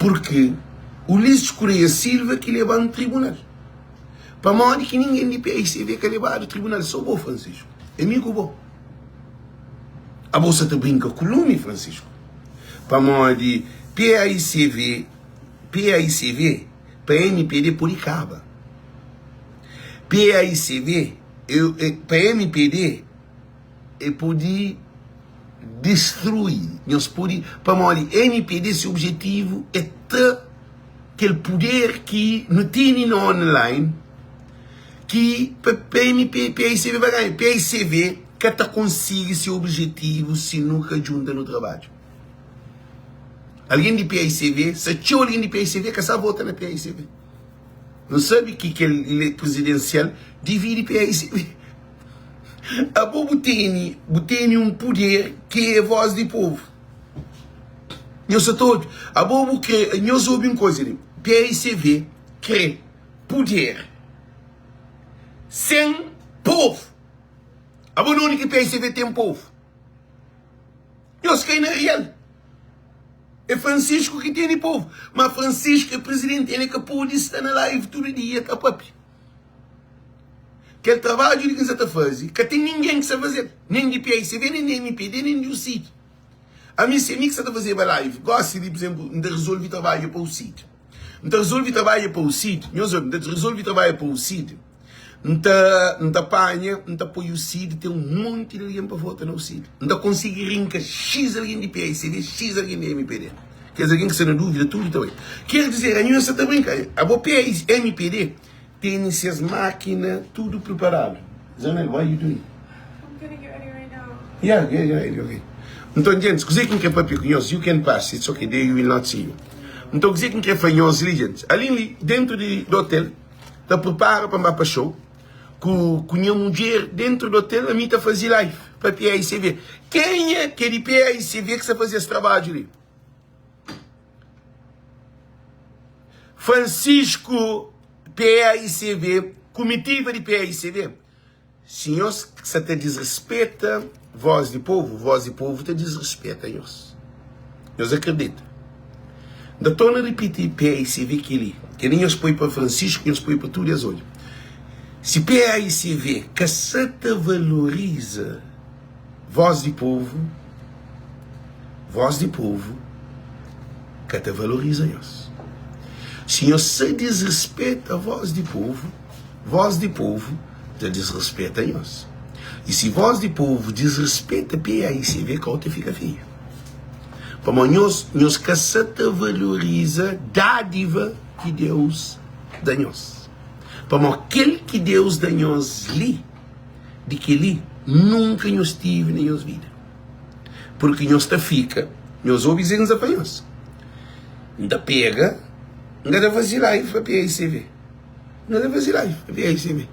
Purki Ulisses Correia Silva ki leba-m tribunal. Pamodi ki ningen di PAICV ka lebadu tribunal? So bo, Francisco. É mi ku bo. Abo sa ta brinka ku lumi, Francisco. Pamodi PAICV, PAICV pa MPD pode kaba. PAICV eu, e, pa MPD e pode destrui. Nhos pode, pamodi MPD se objetivo é tra kel puder ki nu tene na online ki pa MP, PAICV pa ganha. PAICV ka ta konsigi se objetivu si nu ka djunta nu trabadja. Algen di PAICV, sa txeu algen di PAICV ka sa vota na PAICV. Nu sabe ki kel prezidensial dividi PAICV. Abo bu tene, bu tene un puder ki é voz di povu. Nhos sa ta obi? Abo bu kre, nhos obi un koza li, PAICV kre puder sen povu. Abo na undi ki PAICV ten povu? Nhos kai na real. É Francisco ki tene povu. Ma Francisco é presidenti, ele ka pode sta na live tudu dia ta papia. Kel trabadju li ki N sa ta faze, ka ten ningen ki sa faze-l, nen di PAICV, nen di MPD, nen di UCID. Ami si ami ki sa ta fazeba live gosi di, por exemplo, N ta resolvi trabadja pa UCID. N ta resolvi trabadja pa UCID, nhos obi, N ta resolvi trabadja pa UCID, N ta N ta panha, N ta poi UCID ten un monti di algen pa vota na UCID. N ta konsigi rinka X algen di PAICD, X algen di MPD. Kes algen ki sta na dúvida tudu ta bai. Ker dizer, anho sa ta brinka, abo PAIC, MPD tene ses mákina tudu priparadu. Zanel, what you doing? I'm gonna get ready right now. Yeah, yeah, yeah, okay. Nton, gentis, kuzê ki N krê papia ku nhos? You can pass, it's okay, they will not see you. Nton, kuzê ki N krê fla nhos li, gentis? Ali li, dentu di hotel, ta pripara pa N ba pa show ku, ku nha mudjer dentu di hotel, ami ta faze live pa PAICV. Kenha ki é di PAICV ki sta faze es trabadju li? Francisco PAICV, kumitiva di PAICV. Si nhos sa ta disrispeta vós di povu, vós di povu ta disrispeta nhos. Nhos akredita? N ta torna ripiti PAICV kel-li. Kel-li nhos poi pa Francisco, nhos poi pa tudu es odja. Si PAICV ka sa ta valoriza vós di povu, vós di povu ka ta valoriza nhos. Si nhos sa disrispeta vós di povu, Vós di povu ta disrispeta nhos. I si vós di povu disrispeta PAICV, kau ta fika feiu. Pamodi nhos, nhos ka sa ta valoriza dádiva ki Deus da nhos. Pamodi kel ki Deus da nhos li, di kel-li nunka nhos tive na nhos vida. Purki nhos ta fika, nhos obi kuzê ki N sta fla nhos, N ta pega, N ka ta faze live pa PAICV. Nhos ta faze live pa PAICV.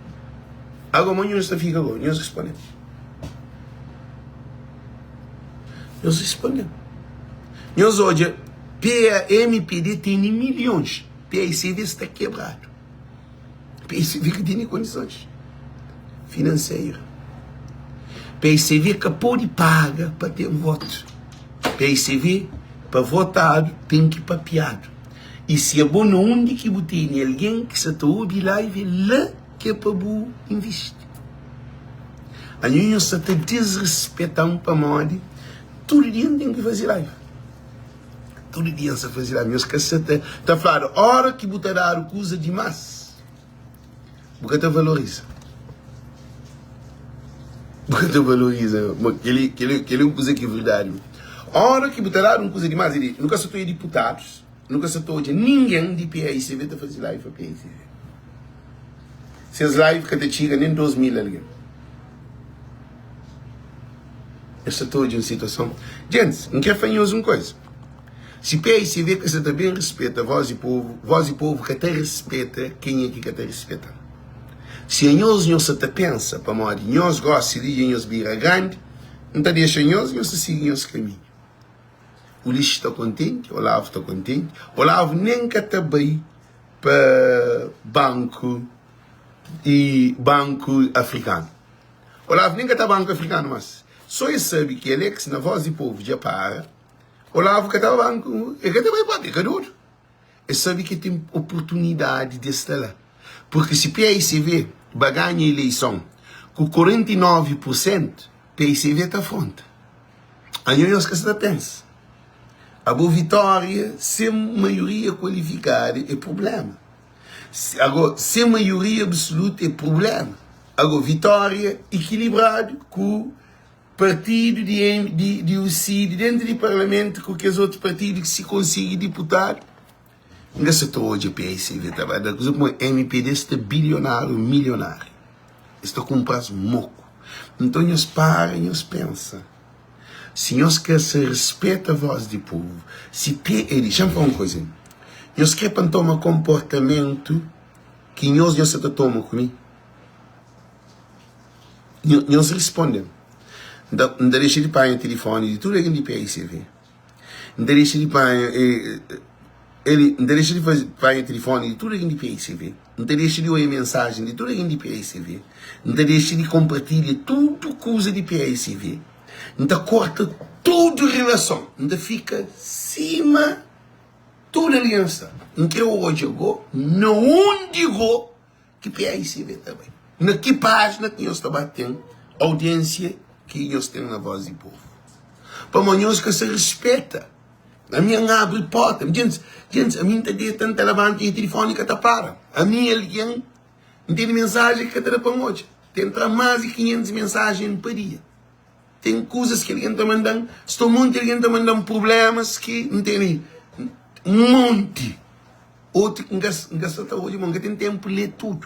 Ago mo nhos ta fika go? Nhos responde-m. Nhos responde-m. Nhos odja, PAMPD tene milhons, PAICV sta kebradu. PAICV ka tene kondisons finanseru. PAICV ka pode paga pa ten votu. PAICV pa votadu ten ki papiadu. I si abo na undi ki bu tene algen ki sa ta obi live la ki é pa bu invisti. Anho nhos sa ta disrispetam pamodi tudu dia N ten ki faze live. Tudu dia N sa faze live. Nhos ka sa ta ta fladu ora ki bu ta dadu kuza dimas bu ka ta valoriza. Bu ka ta valoriza. Ma keli keli keli é un kuza ki é verdadi. Ora ki bu ta dadu un kuza dimas, nu ka sa ta oia diputadus. Nu ka sa ta odja ningen di PAICV ta faze live pa PAICV. Ses live ka ta txiga nen 2000 algen. Es sa ta odja un situason. Gentis, N kre fla nhos un koza. Si PAICV ka sa ta ben rispeta voz di povu, voz di povu ka ta rispeta kenha ki ka ta rispeta-l. Si anhos nhos sa ta pensa pamodi nhos gosi li dja nhos bira grandi, N ta dexa nhos, nhos ta sigi nhos kaminhu. Ulisses ta kontenti, Olavo ta kontenti. Olavo nen ka ta bai pa banku i banku afrikanu. Olavo nen ka ta banku afrikanu mas. So e sabe ki Alex na voz di povu dja para. Olavo ka ta banku, e ka ta bai propi, e ka dodu. E sabe ki ten oportunidadi di sta la. Purki si PAICV ba ganha ileison ku 49 pur sentu, PAICV ta afronta. Anho nhos ka sta ta pensa. Abo vitória sem maioria kualifikadu é problema. Ago sem maioria absoluta é problema. Ago vitória ikilibradu ku partidu di di di UCID dentu di parlamentu ku kes otu partidu ki si konsigi diputadu. N ka sa ta odja PAICV ta ba da kuza kuma MPD sta bilionáriu, milionáriu. Es ta kunpra-s moku. Nton nhos para nhos pensa. Si nhos ka sa rispeta vós di povu, si pe e di. Xa-m fla un kuza. Nhos kre pa N toma konportamentu ki nhos nhos sa ta toma ku mi? Nhos risponde-m. N ta N ta dexa di panha tilifoni di tudu algen di PAICV. N ta dexa di panha Eli, N ta dexa di faze panha tilifoni di tudu algen di PAICV. N ta dexa di oia mensajen di tudu algen di PAICV. N ta dexa di konpartilha tudu kuza di PAICV. N ta korta tudu rilason. N ta fika sima tudu algen sta. N kre odja go na undi go ki PAICV ta bai. Na ki pájina ki nhos ta ba ten audiénsia ki nhos ten na Voz di Povu. Pamodi nhos ka sa rispeta. Ami N abri porta. Djentis, djentis, ami N ta deta, N ta labanta, nha tilifoni ka ta para. Ami algen, N tene mensajen ki ka ta da pa N odja. Ta entra más di 500 mensajen pa dia. Ten kuzas ki algen ta manda-m, sta un monti algen ta manda-m prublémas ki N tene un monti. Otu ki N ka N ka sta ta odja, ma N ka ten ténpu lé tudu.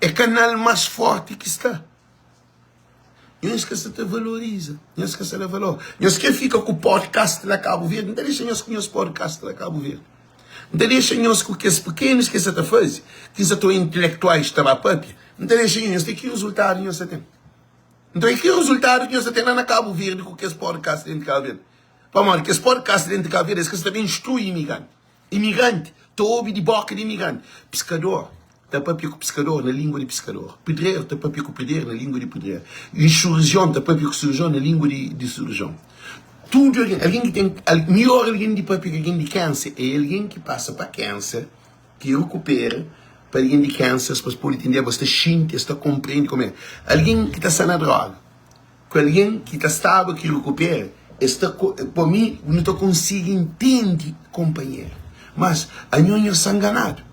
É kanal más fórti ki sta. Nhos ka sta ta valoriza, nhos ka sta da valor. Nhos krê fika ku podcast la Kabu Verdi, N ta dexa nhos ku nhos podcast la Kabu Verdi. N ta dexa nhos ku kes pekenus ki es sa ta faze, ki sa ta intelektuais ta ba papia. N ta dexa nhos, nhos ten ki rezultadu nhos ta ten. Nton é ki rezultadu ki nhos ta ten la na Kabu Verdi ku kes podcast dentru di Kabu Verdi? Pamodi kes podcast dentru di Kabu Verdi es ka sta ta instrui imigranti. Imigranti ta obi di boka di imigranti. Piskador ta papia ku piskador na lingua di piskador. Pedreru ta papia ku pedreru na lingua di pedreru. Insurjion ta papia ku surjion na lingua di surjion. Tudu algen, algen ki ten, mior algen di papia ku algen di kensa é algen ki pasa pa kensa. Ki rikupera pa algen di kansas pa es pode tendeba, es ta xinti, es ta konprende kome algen ki ta sta na droga ku algen ki ta staba ki rikupera, es ta pa mi nu ta konsigi ntende konpanheru. Mas anho nhos sta nganadu.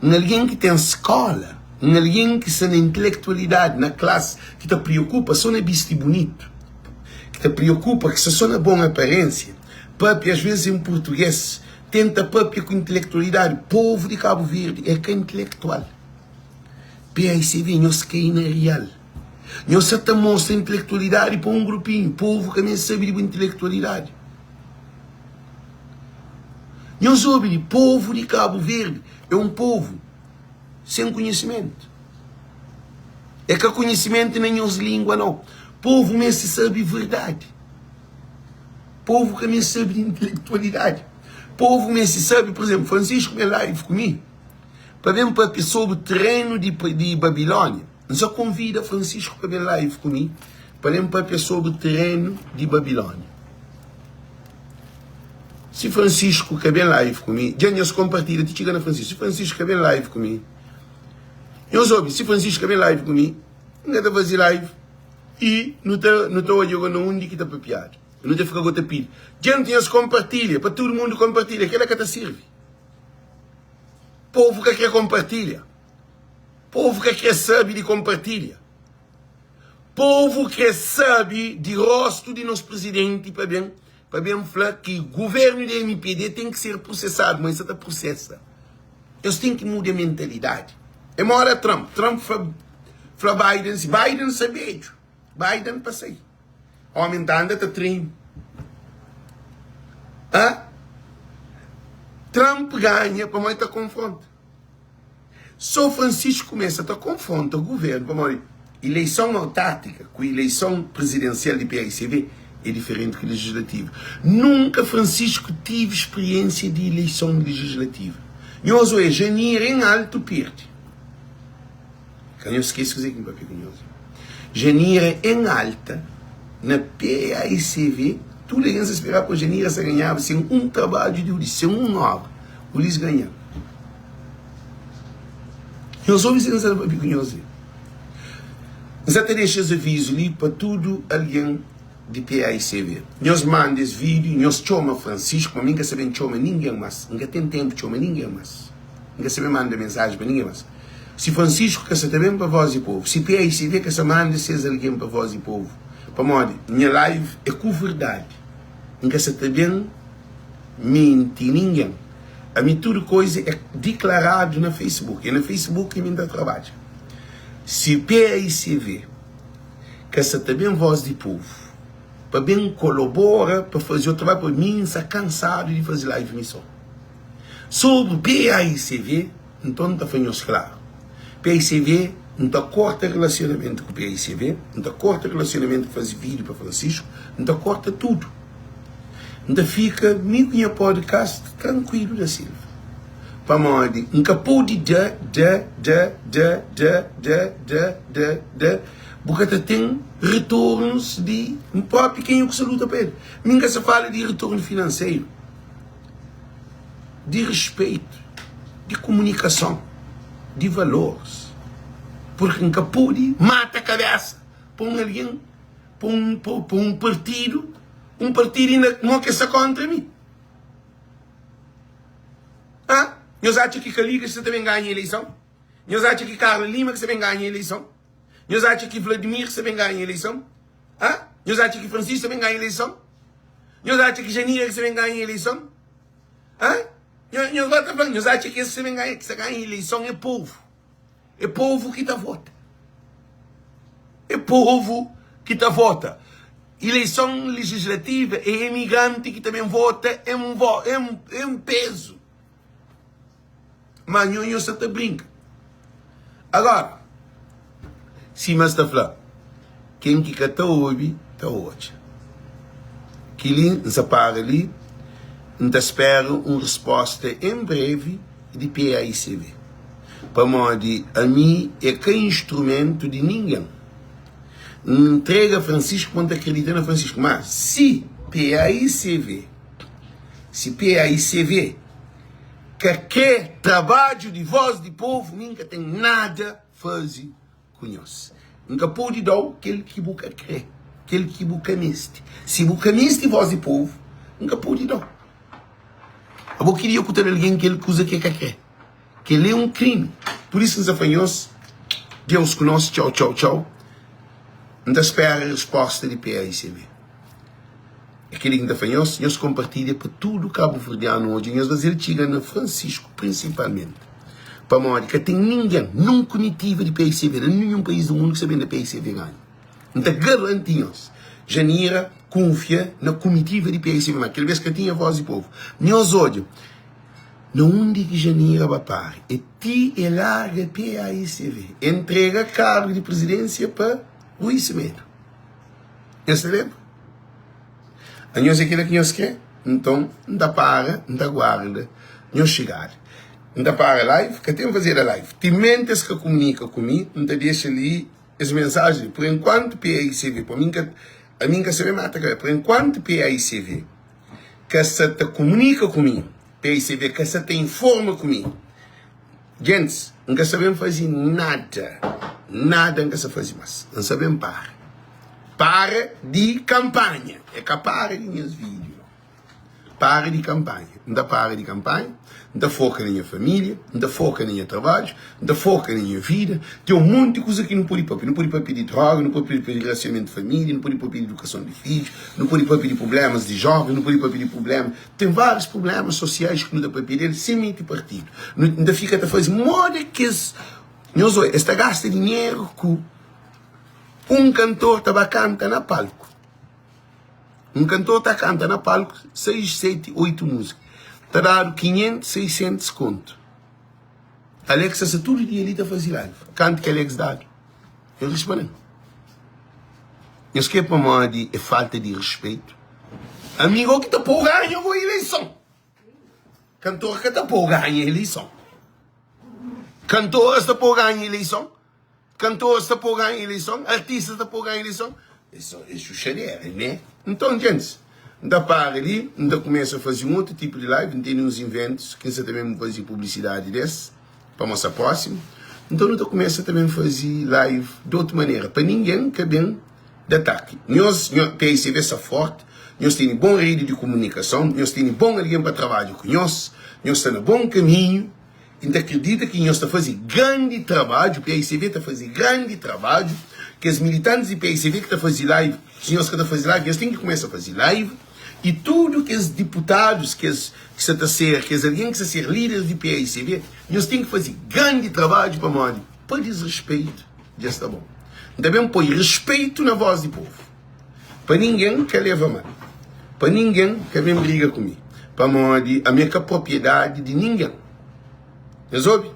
Un algen ki ten skola, un algen ki sta na intelektualidadi, na klasi, ki ta priokupa so na bisti bunitu, ki ta priokupa ki sta so na bon aparensia, papia as vezes en purtuges, Tenta papia ku intelektualidadi, povu di Kabu Verdi é ka intelektual. PAICV, nhos kai na real. Nhos sa ta mostra intelektualidadi pa un grupinhu, povu ka meste sabe di bu intelektualidadi. Nhos obi li, povu di Kabu Verdi é un povu sen konhisimentu. É ka konhisimentu na nhos lingua nau. Povu meste sabe verdadi. Povu ka meste sabe di intelektualidadi. Povu meste sabe, por exemplu, Francisco ben live ku mi pa ben papia sobri terenu di, di Babilónia. N sa konvida Francisco pa ben live ku mi pa ben papia sobri terenu di Babilónia. Si Francisco ka ben live ku mi, dja nhos konpartilha ti txiga na Francisco. Si Francisco ka ben live ku mi, nhos obi, si Francisco ka ben live ku mi, N ka ta faze live. I nu ta nu ta odja go na undi ki ta papiadu. Nu ta fika go ta pidi, Djenti nhos konpartilha, pa tudu mundu konpartilha. Kela ka ta sirbi. Povu ka kre konpartilha. Povu ka kre sabi di konpartilha. Povu kre sabi di rostu di nos prizidenti pa ben pa ben fla ki guvernu di MPD ten ki ser prusesadu, ma es sa ta prusesa. Es ten ki muda mentalidadi. É moda Trump. Trump fla, fla Biden si Biden sa bedju, Biden pa sai. Homi ta anda ta treme. Hã? Trump ganha pamodi ta konfronta. So Francisco kumesa ta konfronta guvernu pamodi ileison autártika ku ileison prizidensial di PAICV é diferenti ki legislativa. Nunka Francisco tive spiriensia di ileison legislativa. Nhos oia Janira en altu pirdi. Ka nhos skese kuzê ki N papia ku nhos. Janira en alta na PAICV, tudu algen sa speraba pa Janira sa ganhaba sen un trabadju di Ulisses, sen un obra. Ulisses ganha. Nhos obi si N sa papia ku nhos li. N sa ta dexa es avizu li pa tudu algen di PAICV. Nhos manda es vídiu, nhos txoma Francisco, ma mi N ka sa ben txoma ningen mas. N ka ten tenpu txoma ningen mas. N ka sa ben manda mensaji pa ningen mas. Si Francisco ka sa ta ben pa Voz di Povo, si PAICV ka sa manda ses algen pa Voz di Povo, pamodi nha live é ku verdadi. N ka sa ta ben minti ningen. Ami tudu koiza é diklaradu na Facebook. É na Facebook ki mi N ta trabadja. Si PAICV ka sa ta ben Voz di Povo pa ben kolobora pa faze otu trabadju, pa mi N sa kansadu di faze live mi so. Sobri PAICV, nton N ta fla nhos klaru, PAICV, N ta korta rilasionamentu ku PAICV, N ta korta rilasionamentu ku faze vídiu pa Francisco, N ta korta tudu. N ta fika mi ku nha podcast trankuilu da Silva. Pamodi N ka pode da, da, da, da, da, da, da, da, da, bu ka ta ten retornus di propi kenha ku sta luta pa el. Mi N ka sta fala di retornu finanseru, di respeitu, di komunikason, di valoris. Purki N ka pode mata kabesa pa un algen. pa un pa un partidu, un partidu inda mo ke sta kontra mi. Ha? Nhos atxa ki Kaligas sa ta ben ganha eleison? Nhos atxa ki Carla Lima ki sa ben ganha eleison? Nhos atxa ki Vladimir sa ben ganha eleison? Ha? Nhos atxa ki Francisco sa ben ganha eleison? Nhos atxa ki Janira ki sa ben ganha eleison? Ha? Nhos, nhos ba ta fla, nhos atxa ki es sa ben ganha, ki sa ganha eleison é povo. É povo ki ta vota. É povo ki ta vota. Ileison legislativa é emigranti ki ta ben vota em, em, em peso. Mas nho, nho sa ta brinka. Agora, sima es ta fla, ken ki ka ta obi, ta odja. Kili N sa para li, N ta spera un resposta em brevi di PAICV. Pamodi ami é ka instrumentu di ningen. N ntrega Francisco pa N ta kridita na Francisco. Má si PAICV, si PAICV ka krê trabadju di voz di povu, mi N ka ten nada faze ku nhos. N ka pode da-u kel ki bu ka krê, kel ki bu ka meste. Si bu ka meste voz di povu, N ka pode da-u. Abo kiria ku ta da algen kel kuza ki e ka krê. Kel-li é un krimi. Pur isu N sa fla nhos, Deus ku nos. Txau, txau, txau. N ta spera resposta di PAICB. É kel-li ki N ta fla nhos. Nhos konpartilha pa tudu kabuverdianu odja. Nhos faze-l txiga na Fransisku, prinsipalmenti. Pamodi ka ten ningen, nun kumitiva di PAICB na ninhun país di mundu ki sa ben da PAICB ganha. N ta garanti nhos. Janira kunfia na kumitiva di PAICB, ma kel bes ka tinha voz di povu. Nhos odja na undi ki Janira ba para. E ti e larga PAICV, e ntrega kargu di prizidensia pa Rui Semedo. Nhos ta lenbra? Anhos é kila ki nhos kre? Nton, N ta para, N ta guarda nhos xigada. N ta para live, ka ten fazeda live. Timenti es ka kumunika ku mi, N ta dexa li es mensaji li. Por enkuantu, PAICV, pa mi, ami N ka sabe mata kabesa. Por enkuantu, PAICV ka sa ta kumunika ku mi, PAICV ka sa ta informa ku mi. Gentis, N ka sa ben faze nada, nada N ka sa faze mas. N sa ben para. Para di kanpanha. É ka para di nhas vídiu, nau. Para di kanpanha. N ta para di kanpanha, N ta foka na nha família, N ta foka na nha trabadju, N ta foka na nha vida. Ten un monti kuza ki nu pode papia. Nu pode papia di droga, nu pode papia di relasionamentu di família, nu pode papia di idukason di fidju, nu pode papia di prublémas di jóvens, nu pode papia di prublémas. Ten várius prublémas sosiais ki nu ta papia di el sen mete partidu. Nu ta fika ta faze modi ki es. Nhos odja, es ta gasta dinheru ku un kantor ta ba kanta na palku. Un kantor ta kanta na palku 6, 7, 8 múzika. Ta dadu 500, 600 kontu. Alex ta sta tudu dia li ta faze live. Kantu ki Alex dadu? El responde-m. Nhos kre pamodi é falta di respetu? Ami go ki ta pô ganha go ileison. Kantor ka ta pô ganha ileison. Kantoras ta pô ganha ileison. Kantoras ta pô ganha ileison. Artistas ta pô ganha ileison. É xuxadera, né? Nton, gentis, N ta para li, N ta kumesa faze un otu tipu di live. N tene uns inventus ki N sa ta ben faze publisidadi des pa mostra prósimu. Nton, nu ta kumesa ta ben faze live di otu manera, pa ningen ka ben da ataki. Nhos, nho, PICV sta forti, nhos tene bon redi di kumunikason, nhos tene bon algen pa trabadja ku nhos, nhos sta na bon kaminhu. I N ta kridita ki nhos ta faze grandi trabadju, PICV ta faze grandi trabadju, kes militantis di PICV ki ta faze live, si nhos ka ta faze live, nhos ten ki kumesa faze live, i tudu kes diputadus, kes ki sa ta ser, kes algen ki sa ser lideris di PICV, nhos ten ki faze grandi trabadju pamodi pa disrespeitu dja sta bon. N ta ben poi respeitu na vós di povu. Pa ningen ka leva mal, pa ningen ka ben briga ku mi, pamodi ami é ka propriedadi di ningen. Nhos obi?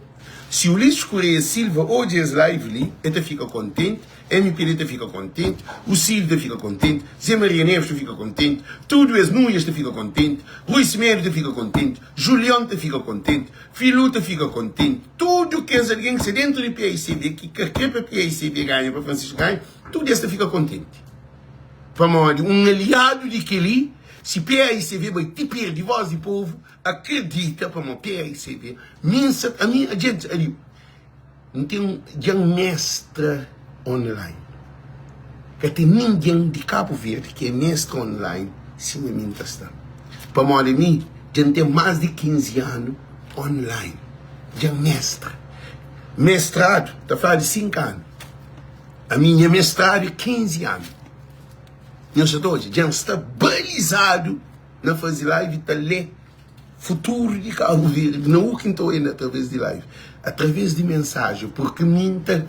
Si Ulisses Correia Silva odja es live li, el ta fika kontenti, MPD ta fika kontenti, Ucílio ta fika kontenti, Zé Maria Neves ta fika kontenti, tudu es Nunes ta fika kontenti, Rui Semedo ta fika kontenti, Julião ta fika kontenti, Filu ta fika kontenti, tudu kes algen ki sta dentu di PAICB ki ka kre pa PAICB ganha, pa Francisco ganha, Tudu es ta fika kontenti pamodi un aliadu di kel-li, si PAICV bai ti perde vós di povu, akredita pamodi PAICV, mi N sa, ami, djentis, ali, N ten, dja N mestra online. Ka ten ningen di Kabu Verdi ki é mestra online sima mi N ta sta. Pamodi mi dja N ten más di 15 anu online. Dja N mestra. Mestradu ta fladu di 5 anu. Ami nha mestradu é 15 anu. Nhos sa ta odja? Dja N sta balizadu na faze live ta lé futuru di Kabu Verdi na u ki N ta oja através di live, através di mensajen, purki mi N ta,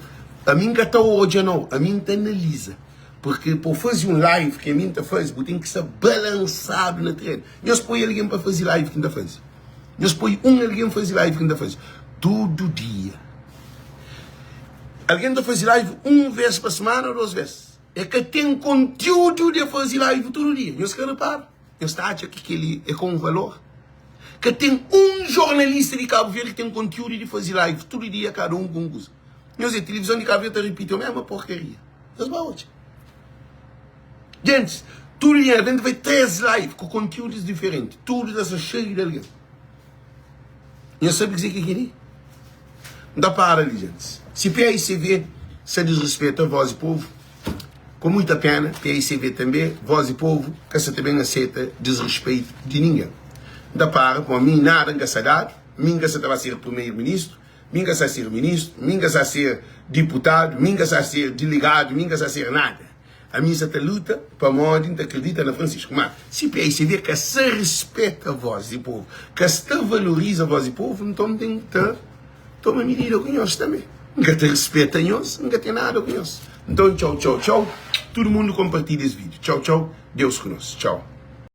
ami N ka ta odja nau, ami N ta analiza, purki pa bu faze un live ki ami N ta faze, bu ten ki sta balansadu na terenu. Nhos poi algen pa faze live ki N ta faze, nhos poi un algen faze live ki N ta faze tudu dia. Algen ta faze live un vez pa semana, dos vez, e ka ten kontiudu di faze live tudu dia, nhos ka repara? Nhos ta atxa ki kel-li é ka un valor? Ka ten un jornalista di Kabu Verdi ki ten kontiúdu di faze live tudu dia, kada un ku un kuza. Nhos é, tilivizon di Kabu Verdi ta ripiti omesma porkaria. Nhos ba odja. Gentis, tudu dia, algen ta faze 3 live ku kontiúdus diferenti. Tudu ta sta xeiu di algen. Nhos sabe kuzê ki é kel-li? N ta para li, gentis. Si PAICV sa disrispeta vós di povu, Ku muita pena, paicv tanbe, voz di povu, ka sa ta ben aseta disrispeitu di ningen. N ta para pamo mi nada N ka sa dadu, mi N ka sa ta ba ser primeiro-ministru, mi N ka sa ser ministru, mi N ka sa ser diputadu, mi N ka sa ser diligadu, mi N ka sa ser nada. Ami N sa ta luta pamodi N ta kridita na Francisco. Ma si paicv ka sa rispeta voz di povu, ka sta valoriza voz di povu, nton N ten ki ta. Toma midida ku nhos tanbe. N ka ta rispeta nhos, N ka ten nada ku nhos. Nton, txau, txau, txau. Tudu mundu konpartilha es vídiu. Txau, txau. Deus ku nos. Txau.